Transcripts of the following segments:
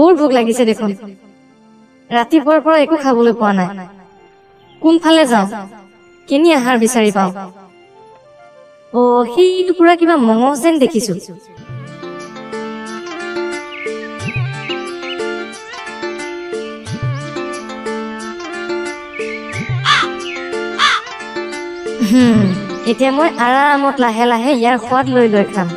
বৰ ভোক লাগিছে দেখোন। ৰাতিপুৱাৰ পৰা একো খাবলৈ পোৱা নাই। কোনফালে যাওঁ, কেনি আহাৰ বিচাৰি পাওঁ? অ', সেই টুকুৰা কিবা মঙহ যেন দেখিছো। এতিয়া মই আৰামত লাহে লাহে ইয়াৰ সোৱাদ লৈ লৈ খাম।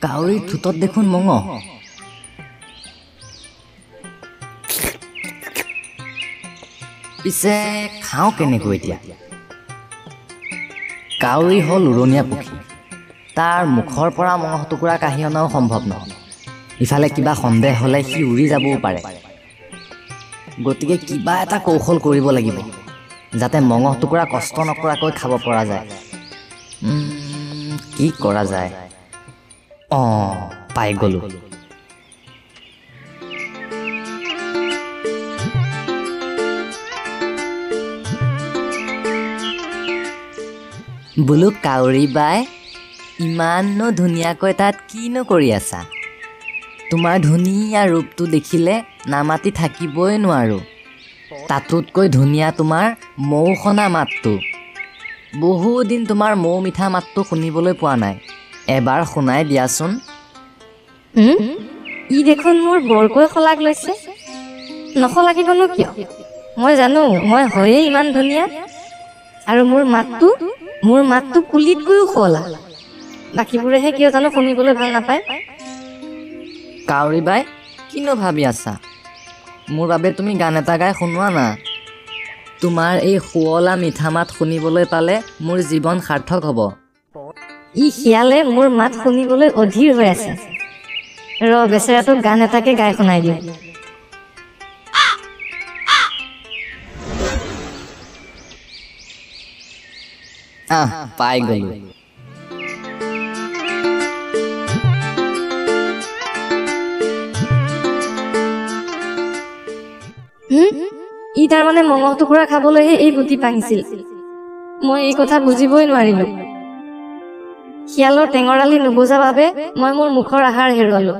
কাউৰীৰ ঠোঁটত দেখোন মঙহ। পিছে খাওঁ কেনেকৈ এতিয়া? কাউৰী হ'ল উৰণীয়া পক্ষী, তাৰ মুখৰ পৰা মঙহ টুকুৰা কাঢ়ি অনাও সম্ভৱ নহয়। ইফালে কিবা সন্দেহ হ'লে সি উৰি যাবও পাৰে। গতিকে কিবা এটা কৌশল কৰিব লাগিব, যাতে মঙহ টুকুৰা কষ্ট নকৰাকৈ খাব পৰা যায়। কি কৰা যায়? অঁ, পাই গ'লোঁ। বোলো কাউৰী বাই, ইমাননো ধুনীয়াকৈ তাত কিনো কৰি আছা? তোমাৰ ধুনীয়া ৰূপটো দেখিলে নামাতি থাকিবই নোৱাৰোঁ। তাতোতকৈ ধুনীয়া তোমাৰ মৌসনা মাতটো। বহুদিন তোমাৰ মৌ মিঠা মাতটো শুনিবলৈ পোৱা নাই, এবাৰ শুনাই দিয়াচোন। ই দেখোন মোৰ বৰকৈ শলাগ লৈছে। নশলাগিবনো কিয়? মই জানো মই হয়েই ইমান ধুনীয়া, আৰু মোৰ মাতটো কুলিতকৈও শুৱলা। বাকীবোৰেহে কিয় জানো শুনিবলৈ ভাল নাপায়। কাউৰী বাই, কিনো ভাবি আছা? মোৰ বাবে তুমি গান এটা গাই শুনোৱা না। তোমাৰ এই শুৱলা মিঠা মাত শুনিবলৈ পালে মোৰ জীৱন সাৰ্থক হ'ব। ই শিয়ালে মোৰ মাত শুনিবলৈ অধীৰ হৈ আছে। ৰ, বেচেৰাটোক গান এটাকে গাই শুনাই দিওঁ। আহ, পাই গ'লো। ই তাৰমানে মঙহ টুকুৰা খাবলৈহে এই গুটি পাঙিছিল। মই এই কথা বুজিবই নোৱাৰিলো। শিয়ালৰ টেঙৰালি নুবুজা বাবে মই মোৰ মুখৰ আহাৰ হেৰুৱালো।